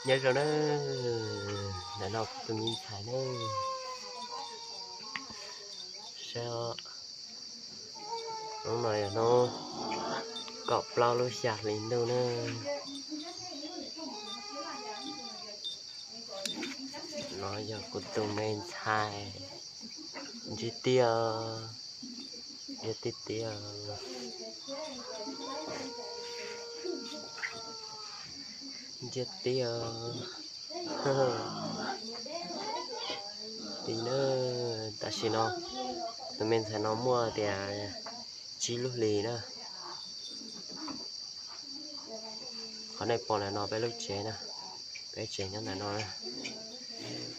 Nyob zoo na, ntawm no kuv tus me ntxhais na, saib, hnub no yog hnub kaum plaub lub xya hli ntuj na. No yog kuv tus me ntxhais, ntsib tiag, ntsib tiag, ntsib tiag. Tim na, tam sim no tus me ntxhais no muaj tias tsib lub hlis na. Qhov nej pom ntawm no peb lub tsev na, peb tsev nyob ntawm no na.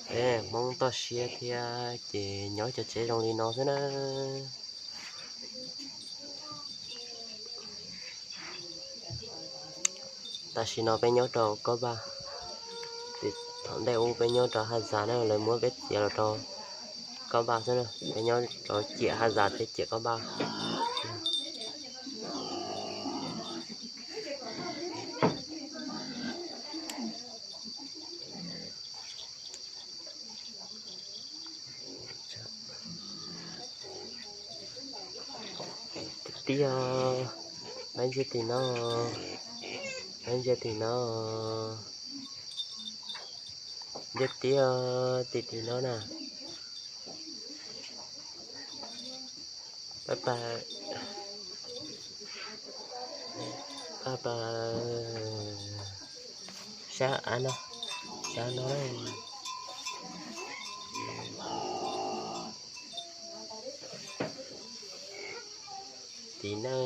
Peb Hmoob toj siab thiab ces nyob cov tsev zoo li no xwb na. Tam sim no peb nyob rau Kob Vaj, thaum ntej ub peb nyob rau Haj Zas na, lawv muab peb txiav los rau Kob Vaj xwb na, peb nyob rau ciam Haj Zas thiab ciam Kob Vaj. Tiag, peb ntsia tim no, peb ntsia tim no, ntsia tiag, tim tim no na. Pab pab, pab pab, sab av no, sab no. Tim no,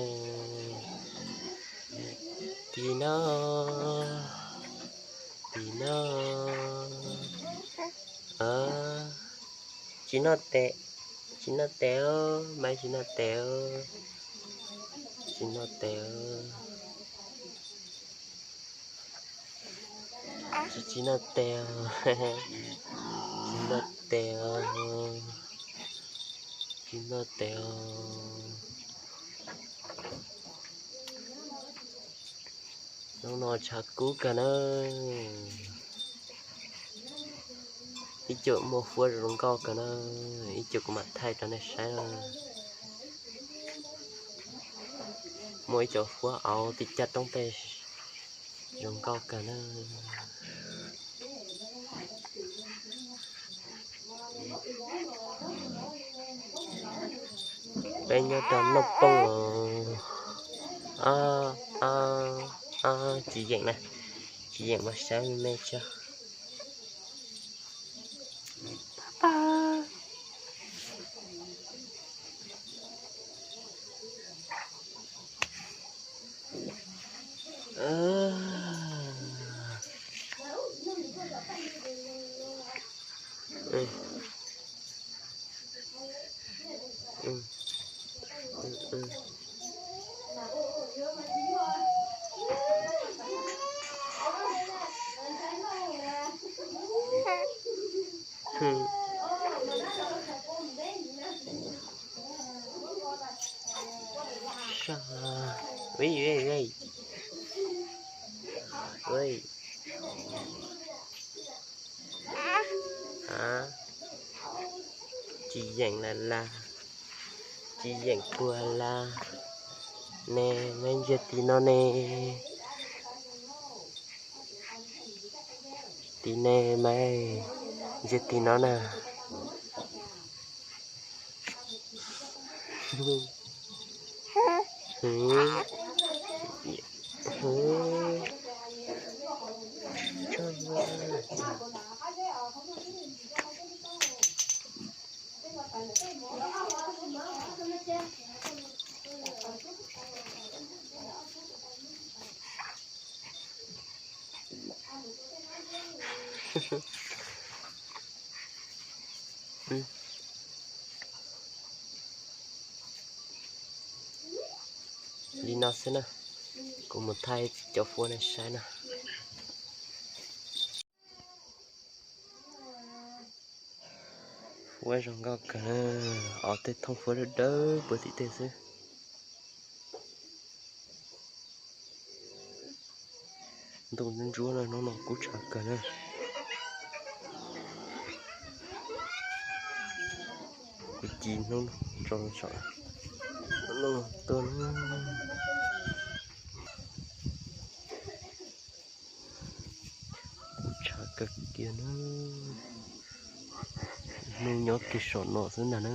tim no, tim no. Tsis noj tes, tsis noj tes os, Maiv tsis noj tes os, tsis noj tes os. Tsis, tsis noj tes os, tsis noj tes os, tsis noj tes os. Hnub no tshav kub kawg na, ib co muaj huab zoo nkauj kawg na, ib co kuv mam thaij rau nej saib na. Muaj ib co huab auv tim caj roob tej zoo nkauj kawg na. Peb nyob rau Naj Pooj os. Tsis yeem na, tsis yeem mas saib me me tso. Tsis yeem la la, tsis yeem puag la ne, Maiv ntsia tim no ne. Tim ne Maiv, ntsia tim no na. Li no xwb na, kuv mus thaij cov huab nej saib na. Huab zoo nkauj kawg, ob tej thooj huab dawb dawb puag tim tej xwb. Ntoo ntsuab ntsuab na, hnub no kub tshav kawg na. Kuv ci hnub tso saum no tuaj na. Kub tshav kawg kiag na. Hnub nyob kiag saum no xwb ntag na.